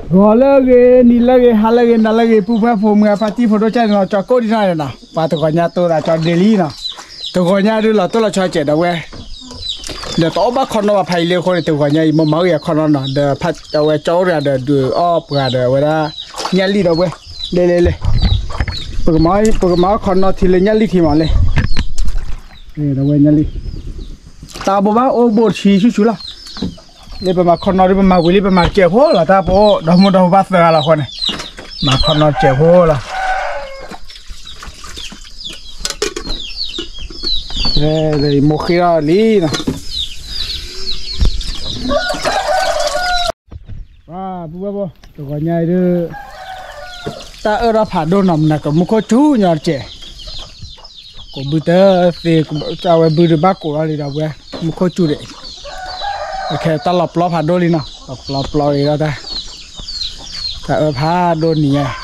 ဂီၤလၢအဂ့ၤ နံၤလၢအဂ့ၤ ဟါလၢအဂ့ၤ နၤလၢအဂ့ၤ ပုၢ်ဖိဖိမုၢ်အဖါတံၢ်ဖိဒိၣ်ကၢ်န့ၣ်နီၤ ကၠီကိၣ်ဒံနီၢ်န့ၣ်နီၤ ပှၤတဂီၤညါတိသးကၠီဒ့လံနီၤ, တဂီၤညါဒုးလီၤတိၢ်လီၤဆီစဲးဒီးဝဲ, ဒီးတအီၣ်ဘၣ်ခီနီဘၣ်ဖးအံၤလၢအဃိန့ၣ် တဂီၤညါအံၤ မိၢ်မၤအိၣ်ယၤခီနီနီၤ ဒီးဖးအဝဲကၠီအိၣ်တဂၤဒီးဒုးအီၣ်ပှၤဒီးအဝဲဒၣ် ညၣ်လံၣ်ဒီးဝဲ, လဲၤလဲၤလဲၤ, ပကမၤအီၣ်ခီနီထံလၢညၣ်လံၣ်ထံမးလဲၣ်, ဒီးဝဲညၣ်လံၣ်, တၢ်ဘိဘၣ်အိၣ်ဘိတဆံဆူၣ်ဆူၣ်လီၤ လၢပမၤခီနီဒီး ပမၤဝံၤလံ ပမၤတစဲးဖိလီၤ တၢ်ဖိ ဒီမုၢ်ဒီဖိဘၣ်သၢဂၤလီၤအဃိန့ၣ်, မၤခီနီတစဲးဖိလီၤ, မိၢ်ဃ့ထီၣ်လံနီၤ, ပှၤပုၢ်ဝဲၢ်ဖိ တဂီၤညါအံၤဒုး တၢ်အၢၣ်ထီၣ်ဖးဒိၣ်နီၤ မနၤကမူခိၣ်စူၤညီတစဲး ကိးဘုတသ့, အဝဲဘုဒုးဘၣ်ကိးထီၣ်လံဒီးဝဲ, မူခိၣ်စူၤဒီး, အခဲတၢ်လီၤပျီဖးဒိၣ်လံနီၤ, လီၤပျီပျီအံၤဒီးတၢ်, တၢ်အၢၣ်ဖးဒိၣ်နံၤည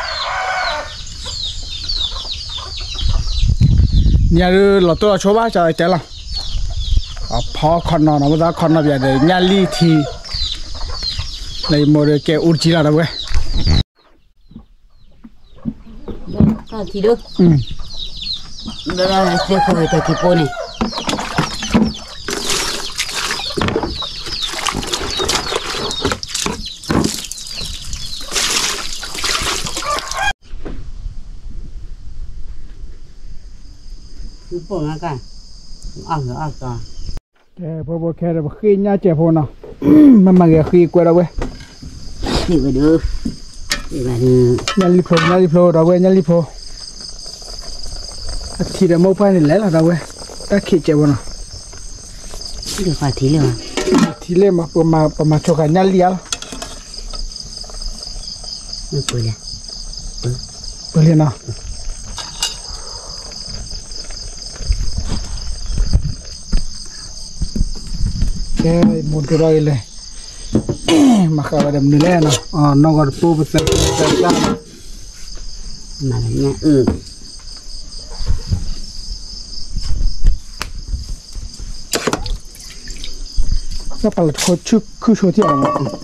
ါ, နံၤညါဒုးလီၤတိၢ်လီၤဆိဘၣ်ကၠီတဲလီၤ, အဖီခီနီနီၤ ပသးခီနီပယၤဒီးညၣ်လံၣ်ထံ, လၢယမိၢ်ဒီးကဲအူတကံလီၤဒီးဝဲ ထံဒိၣ်, လၢသ့ၣ်ခိၣ်ဝဲတၢ်ကံပိန့ၣ်, ပိၢ်ငါကၢ်, အီၣ်ဂ့ၤအီၣ်ကီ ကဲ ဖိဖိခဲဒီး ပဃ့ညၣ်စဲးဖိနီၤ, မ့မ့ၢ်ဂ့ၤဃ့ကွဲဒီးဝဲ, ညၣ်လံၣ်ဖျိ ညၣ်လံၣ်ဖျိဒီးဝဲ ညၣ်လံၣ်ဖျိ, အထံဒီးမိၢ်ပှၢ်န့ၣ်လဲၤလီၤဒီးဝဲ, တၢ်ခံးစဲးဖိနီၤ, ထံလ့ၣ်မး ပမၤဆိဃာ်ညၣ်လံၣ်ဧါလီၤ ပလံနီၤ, ကဲ မိၢ်ဒိၣ်ထီၣ်အံၤလဲၣ်, မၤဃးဝဲဒီးမနုၤလဲၣ်နီၤ, နီၢ်ဂီၤတပိၢ် ပသၢသၢသၢသၢ, မၤလၢညၣ်အုၣ် တၢ်ပာ်လီၤတခိၣ်ဆူၣ်ခုၣ်ဆိထံၣ်အီၤမး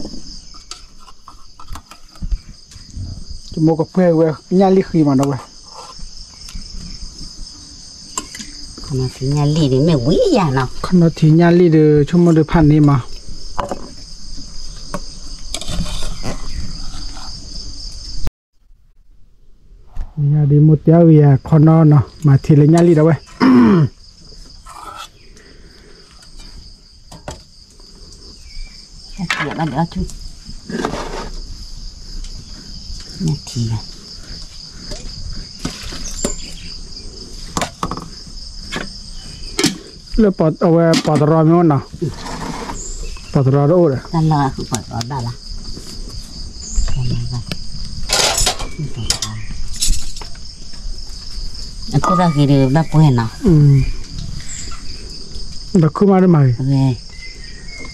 ယမိၢ်ကပှဲၤဝဲညၣ်လံၣ်ဃံမးဒီးဝဲ, ခီနီထံညၣ်လံၣ်န့ၣ်မ့ၢ်ဝံၤယၤနီၤ, ခီနီထံညၣ်လံၣ်ဒီး ဆိကမိၣ်ဒီးဖးန့ၢ်မး နံၤညါဒ်မိၢ်တဲအီၤဂ့ၤယၤခီနီနီၤ မၤထံလၢညၣ်လံၣ်ဒီးဝဲ လၢအဝဲ ပီၤတရီမ့ၢ်အိၣ်နီၤ, ပီၤတရီတအိၣ်ဒီး အခိၣ်သၣ်ဃံဒီးဘၣ်ပှဲၤနီၤ, ဘၣ်ခုၣ်မးတမၤဂ့ၤ,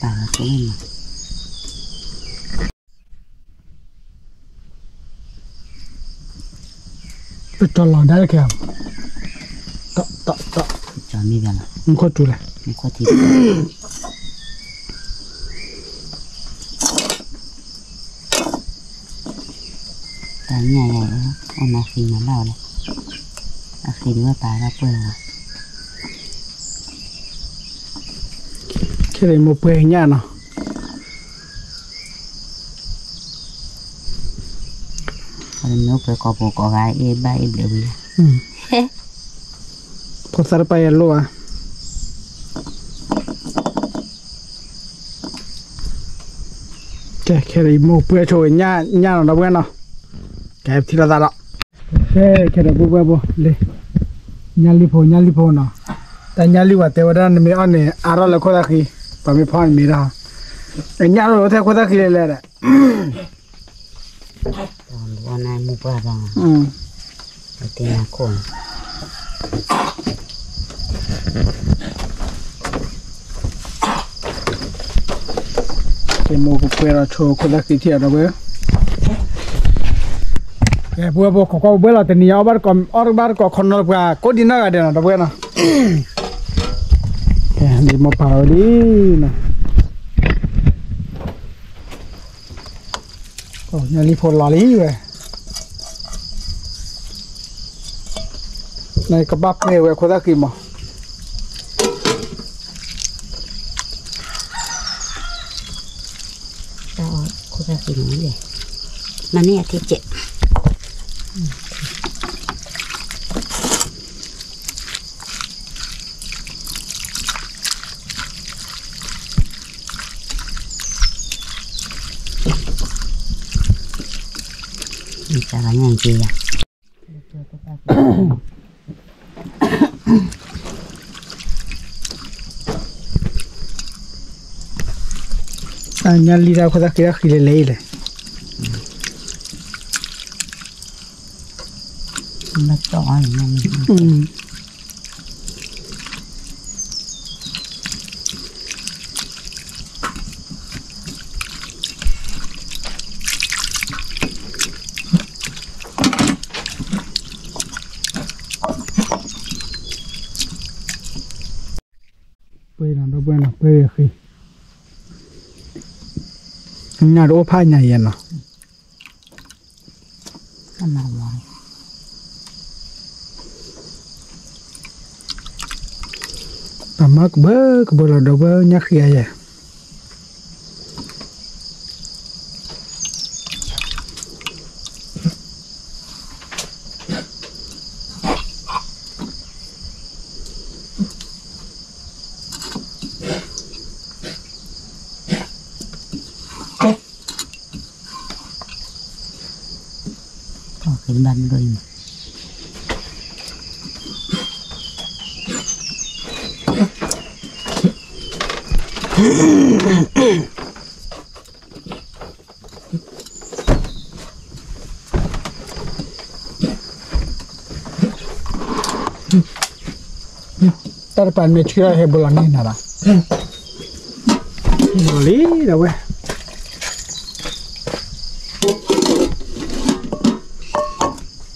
ပကၠီလီၤဒါတခဲ, မူခိၣ်စူၤလဲၣ်, တၢ်ညၣ်ယၤ အနၢ်ဃံမၤဘၣ်ဝဲလဲၣ်, အဃံဒုးဘၣ်ပာ်ဘၣ်ပှဲၤလီၤ, ခဲအံၤမိၢ်ပှဲၤညၣ်နီၤ ပှဲၤကိာ်ပူၤကိာ်ဂၤအ့ၣ်ဘၣ်အ့ၣ်ဘျဲးဝံၤလီၤ, ဖိသၣ်တပာ်ယၤလိၣ်ဧါ, ကဲ ခဲအံၤမိၢ်ပှဲၤဆိဝဲညၣ်နီၤ ဒီပုၢ်ဝဲၢ်နီၤ, ကဲပထံၣ်လိာ်သးဒီး ကဲ ခဲဒီးပုၢ်ဝဲၢ်ဖိလံ, ညၣ်လံၣ်ဖိ ညၣ်လံၣ်ဖိနီၤ, တၢ်ညၣ်လံၣ်ပှၤတဲဝဲဒၣ် နမ့ၢ်အီၣ်န့ၣ် အါထီၣ်လၢခိၣ်သၣ်ဃံ, ပှၤမ့ၢ်ဖီန့ၣ်မ့ၢ်ဒၣ်, ညၣ်လီၤထဲခိၣ်သၣ်ဃံလဲၣ်လဲၣ်ဒီး တၢ်မူပှၢ်ဒီး တၢ်တ့နၤခိၣ်န့ၣ် ကဲ မိၢ်ကပှဲၤဒီးဆိခိၣ်သၣ်ဃံထံၣ်အီၤဒီပုၢ်ဝဲၢ်, ကဲ ပုၢ်ဝဲၢ်ဖိ ခိးကွၢ်ပဘှဲၣ်လီၤ တနံၤညါ အီၣ်ဘၣ်တကိးခီနီတပှၤ ကိးဒံနီၢ်ဂၤဒဲးနီၤ ဒီပုၢ်ဝဲၢ်နီၤ, ကဲ ဒ်မိၢ်ပာ်ဝဲလံနီၤ ကဲ ညၣ်လံဖိလီၤလံဝဲ, နကဘၣ်ပှဲၤဝဲခိၣ်သၣ်ဃံမး, ခိၣ်သၣ်ဃံမး, မၤန့ၢ်အထံကဲး တၢ်ကညၣ်က့ယၤ, ညၣ်လံတၢ်ခိၣ်သၣ်ဃံတၢ်ဃံလဲၤလဲၤအံၤလဲၣ်, ပှဲၤနီၤ ဒီပုၢ်ဝဲၢ်နီၤ ပှဲၤဃံ, ညၣ်တအိၣ်ဖးညၣ်ယဲနီၤ, တၢ်မၤကဘၢကဘၢလီၤ ဒီပုၢ်ဝဲၢ် ညၣ်ဃံအါယဲ တၢ်တပၤမ့ၢ်ဆှၢဟဲဘိလီၤန့ၢ်နၤဘၣ်, လီၤလံဒီးဝဲ,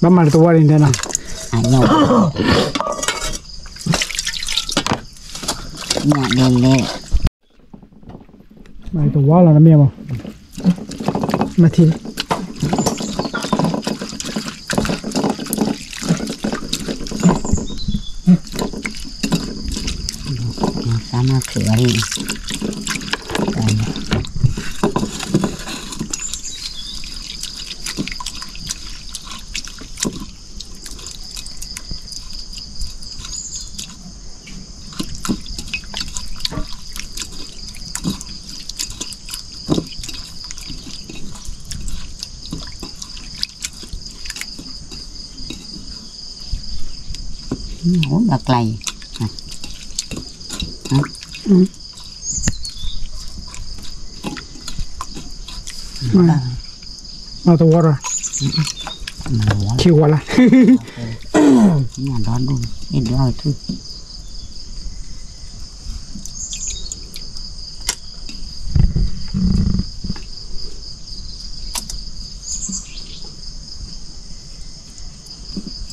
ဘၣ်မၤတဝီန့ၣ်ဒီးနီၤ, မၤတဝီလီၤနမ့ၢ်မး, မၤထံလံ အိၣ်ဒီးကျါအံၤ, မၤတဝီဒီး, ခံဝီလၢ, ညၣ်ဒီဒူၣ်, အ့ၣ်ဒီအီၣ်ထူၣ်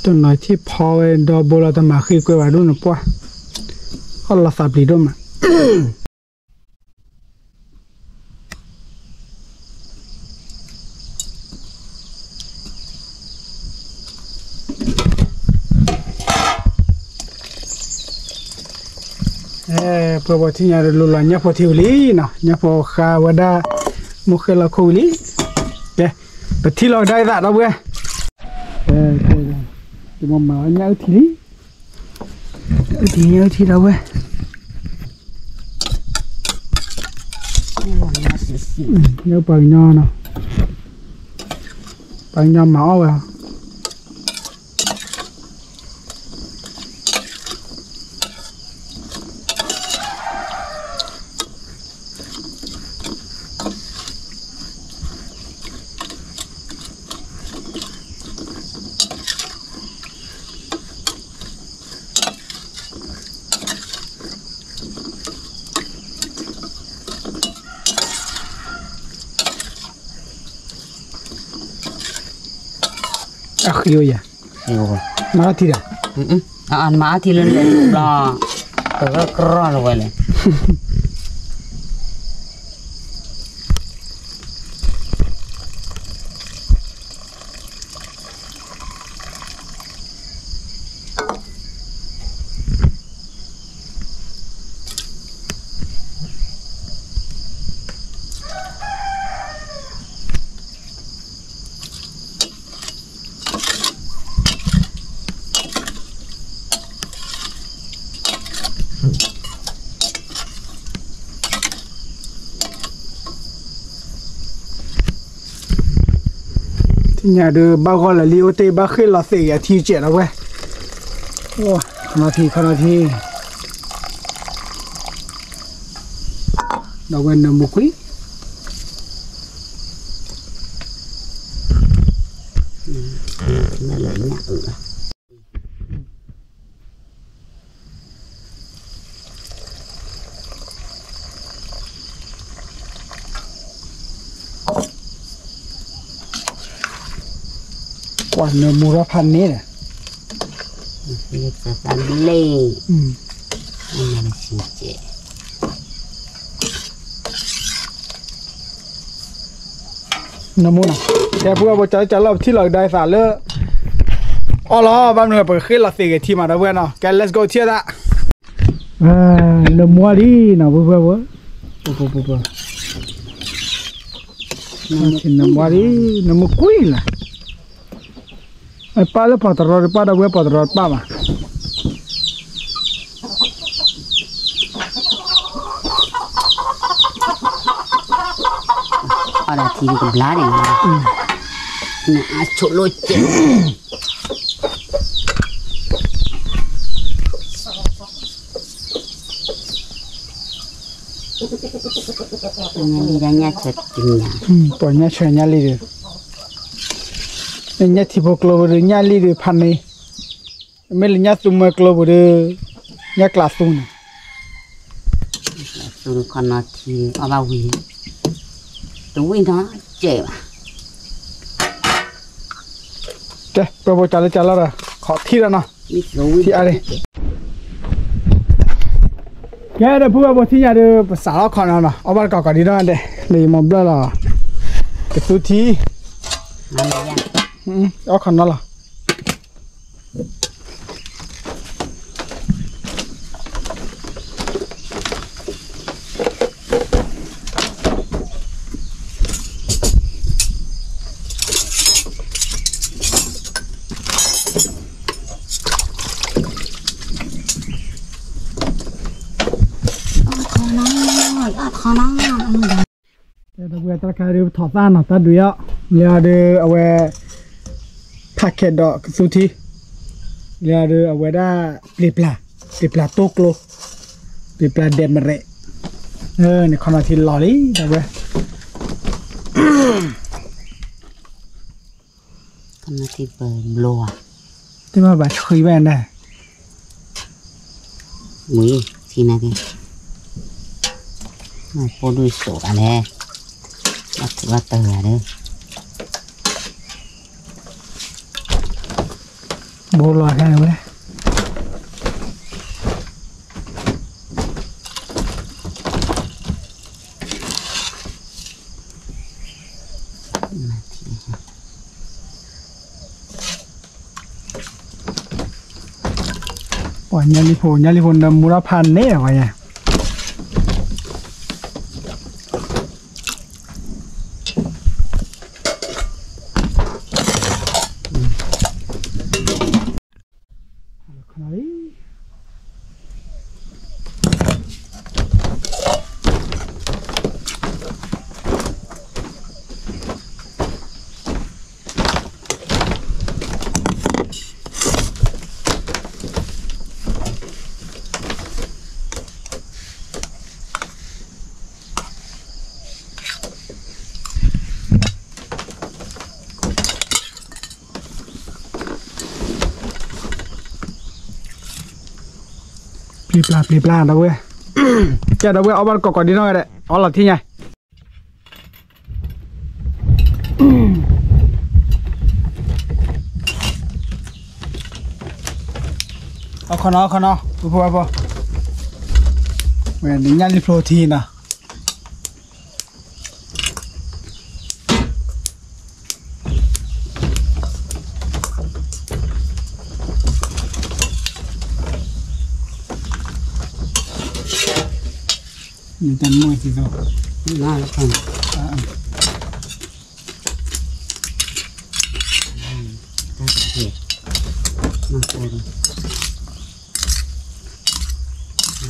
တနီၤထံၣ်ဖီဝဲဒီဘိလီၤ တမၤဃံကွဲဘၣ်ဒိၣ်နပှၢ်, အီၣ်လီၤသးပျံၤဒိၣ်မး. ပှၤဘီထံညါတလူလီၤ ညၣ်ဖိထံဝံၤလံနီၤ, ညၣ်ဖိဃါဝဲဒၣ် မိၢ်ဃဲလီၤခိၣ်ဝံၤလံ, ကဲ, ပထံၣ်လီၤကဒါအသးဒီပုၢ်ဝဲၢ်, ယမၤမၤအီၣ်ညၣ်အုၣ်ထံလံ, အုၣ်ထံ ညၣ်အုၣ်ထံဒီပုၢ်ဝဲၢ် ညၣ်ပှၤကညီနီၤ, ပှၤကညီမၤအီၣ်ဝဲ, အဃံအိၣ်ယၤ, မၤအီထံဒီး, မၤအီထံလၢလဲၤဘျီ, ကရၢကရၢလီၤဝဲလဲၣ်. ညၣ်ဒုးဘၣ်ဂီၢ်လၢာ်လံ အိၣ်တ့ၢ်ဘၣ်ဃ့ၢ်လီၤသ့ၣ်ဂ့ၤအထံကဲးဒီးဝဲ, ခီနီၤထံ ခီနီၤထံ, ဒီးဝဲနၢမူကွံာ် ကွၢ်နၢမူထီၣ်ဖးန့ၣ်ဒီး, လ့ၣ်, နၢမူနီၤ, ကဲ ပုၢ်ဝဲၢ်ဖိ ကၢလၢကၢလီၤ ပထံၣ်လီၤကဒါအသးလၢ အီၣ်လီၤ ဘၣ်မနုၤ ပကဃ့ၢ်လီၤသ့ၣ်ဂ့ၤထံမး ဒီပုၢ်ဝဲၢ်နီၤ, ကဲ let's go ထံၣ်သး နၢမူလံနီၤ ပုၢ်ဝဲၢ်ဖိ, နၢမူလံ နၢမူကွံာ်လီၤ, ပၢ်လၢပီၤတရီတပၢ် ဒီပုၢ်ဝဲၢ် ပီၤတရီတပၢ်မး အီၣ်ဒီးထံကဘျါန့ၣ်, နအါဆိးလိကဲး, ညၣ်လံဒၣ်ညၣ်ဆၢတညၣ်, ပှၤညၣ်ဆၢညၣ်လံဒီး, ညၣ်ထံဖိကျိပူၤဒီး ညၣ်လံဒီးဖးန့ၣ်, မ့ၢ်လၢညၣ်သူမွဲကျိပူၤဒီး ညၣ်ကျးသူန့ၣ် သူခီနီၤထံ အီၣ်ဘၣ်ဝံၤ, တဝံၣ်နီၤကဲးဘၣ်, ကဲ ပှၤဖိ ကၢလၢကၢလီၤဒီး ခီထံၣ်ဒီးနီၤ, ထံၣ်အါန့ၣ်, ကဲ ဒီပုၢ်ဝဲၢ်ဖိ ထံၣ်ညါဒီး ပစးထီၣ်ခီနီၤနီၤ အီၣ်ဘၣ်တကီၢ်ကီၢ်ဒံးနီၤဒဲး လၢယမိၢ်ဘျၢၣ်လီၤ, ကသူထံ အီၣ်ခီနီၤလီၤ ဒီပုၢ်ဝဲၢ် တၢ်ခါဒုး ပထီၣ်သၣ်နီၤ တၢ်ဒုးအီၤ, လၢအီၤဒီးအဝဲ ဖးခဲဒီးကသူထံ, လၢအီၤဒီးအဝဲဒၣ် ပျ့ၤပျၢ်, ပျ့ၤပျၢ်တိၢ်ကျိ, ပျ့ၤပျၢ်ဒဲးမရဲး, န့ၣ်ခီနီၤထံလီၤလံ ဒီပုၢ်ဝဲၢ် ခီနီၤထံပဘျီဧါ, တဘၣ်ဘၣ်ဆှံဘၣ်န့ၣ်, ဝံၤ ထံန့ၣ်က့ၤ, ဖိဒိၣ်စိးတၢ်လဲၣ်, ဘၣ်ထုးဘၣ်တၢၢ်ဂၤဒီး, ဘိလီၤခဲန့ၣ်ဝဲ ပှၤညၣ်လံဖိ ညၣ်လံဖိ နၢမူထီၣ်ဖးန့ၣ်လီၤ ပှၤညါပျ့ၤပျၢ် ပျ့ၤပျၢ် ဒီပုၢ်ဝဲၢ်, ကဲ ဒီပုၢ်ဝဲၢ် အီၣ်ဘၣ်တကီၢ်ကီၢ်ဒံးနီၢ်ဂၤဒဲး အီၣ်လီၤထံၣ်ညါ, အီၣ်ခီနီၤ အီၣ်ခီနီၤ ပုၢ်ဖိဝဲၢ်ဖိ, ဝဲန့ၣ်ညၣ်လံဖျိထံနီၤ နတၢ်မုၢ်သံသိ, လၢလၢခီနီၤ, တၢ်တက့ၢ်, မၤကိၢ်ဒီး,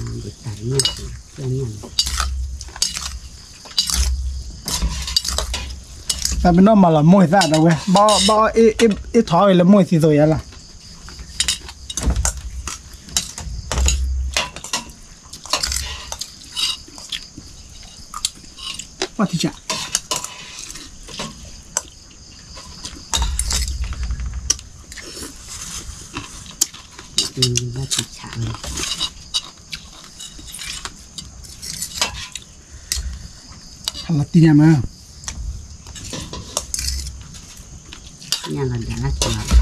ဒ်တၢ်ညၣ်, တၢ်ညၣ်န့ၣ် သးပ့ၤနီၣ်မၤလီၤမိၢ်သၣ်ဒီးဝဲ, ဘၣ်အီၣ်အ့ၣ်ထီၣ်ဝဲလၢမိၢ်သံသိးယါလီၤ. ပှၤထံၣ်ဆၣ်, ပှၤထံၣ်ဆၣ်, ဟးလီၤတံၢ်ညါမး, ညၣ်လီၤဒၣ်လၢကလီၤ.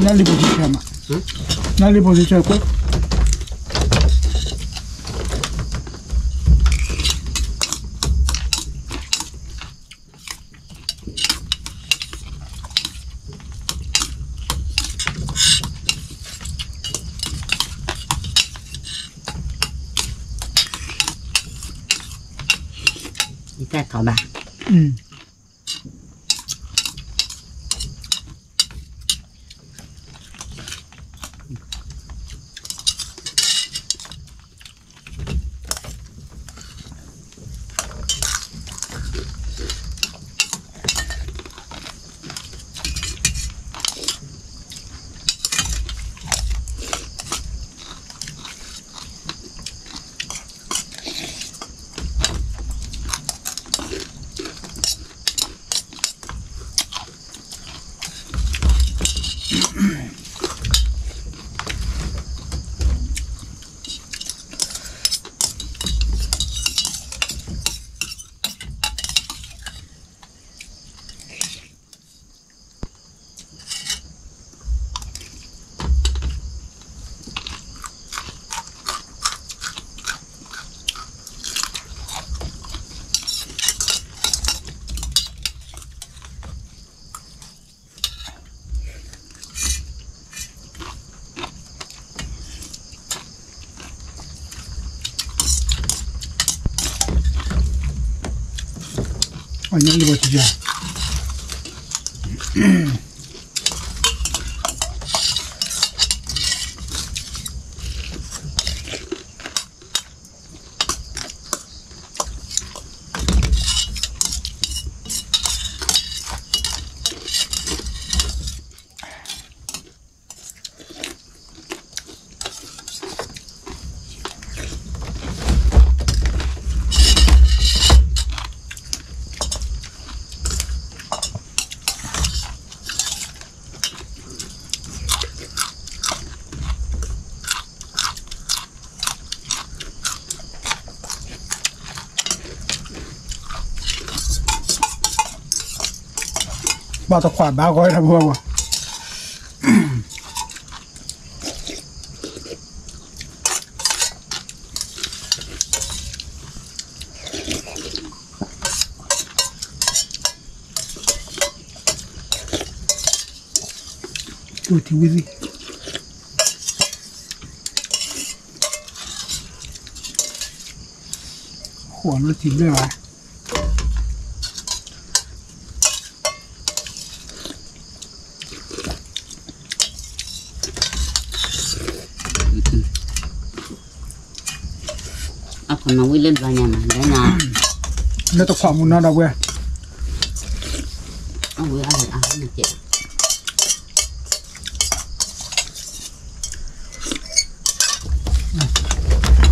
နလံၤဖိဆံဆၢမး, နလံၤဖိဆံဆၢကွၢ်. ယတၢ်ထီၣ်ဘၣ်. အညါလံၤဘီဆံဆၢ. ဘၣ်တခွးဘၣ်ဂီၢ်တၢ်ဖိဘၣ်. တူၢ်ထံဝံၤသံၣ်, ဃိးလၢထံဘျဲၣ်ဘၣ်. အခိၣ်နဝံၤလၢဘျီညါမး လၢညါ, လၢတခွးမူနီဒီပုၢ်ဝဲၢ်, အဝဲအါလၢအါန့ၣ်ကဲ,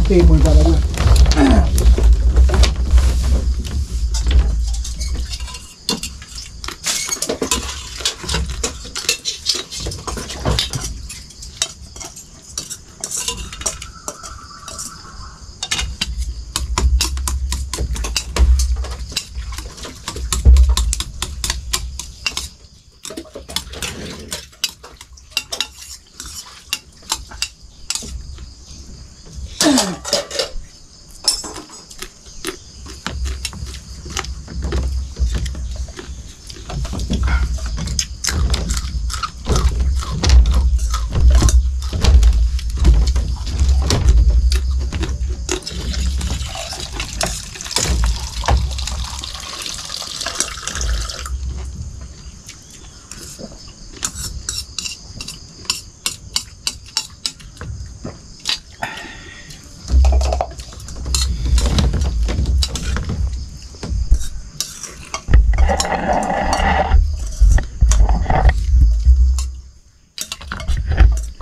တ့မွဲၤတၢ်ဒီပုၢ်ဝဲၢ်. အ ခီၣ်လီၤ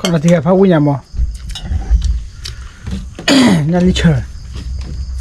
တံၢ်ဂၤဖးဝံၣ်ညါမး, ညၣ်လံဆၢၣ် ပှၤဖိ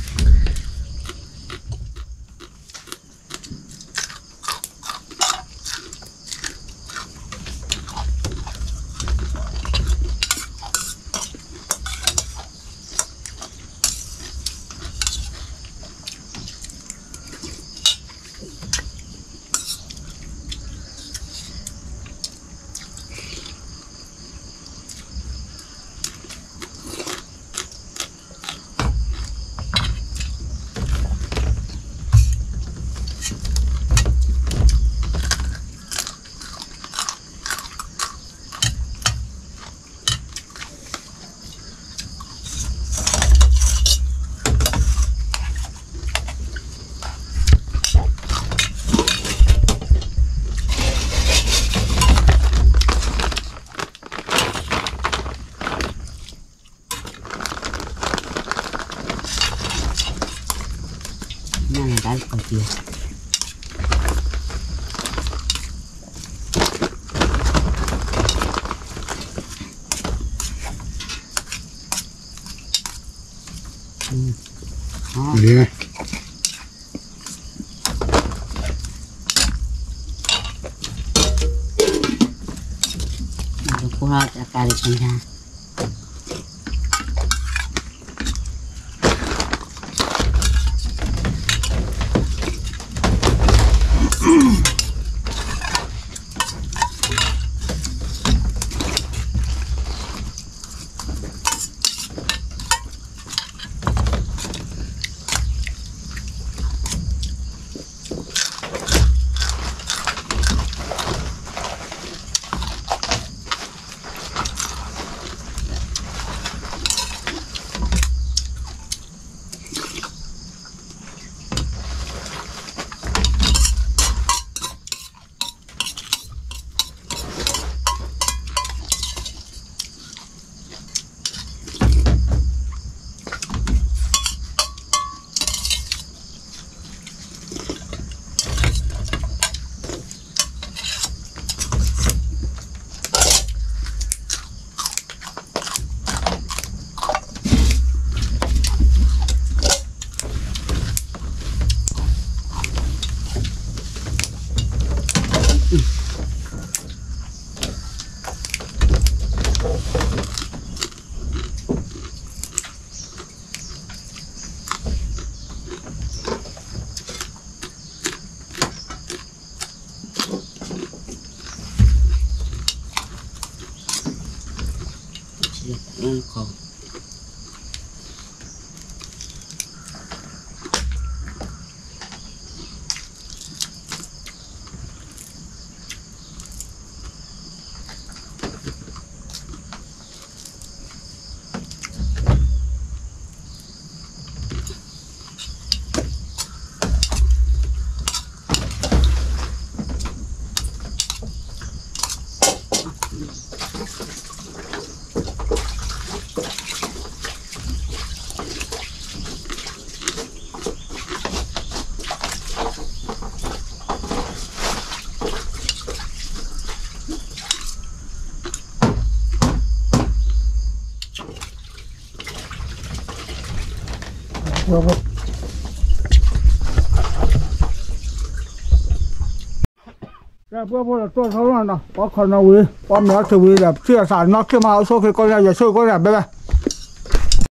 လီၤတီၢ်ထီလီၤနီၤ, ပှၤခီနီၤဝံၤ ပှၤမဲာ်အီၣ်ထံဝံၤဒီး ပထံၣ်အသးနီၢ်က့မး အိၣ်ဆူၣ်ချ့ကိးညါ ယွၤဆိၣ်ဂ့ၤကိးညါ bye bye.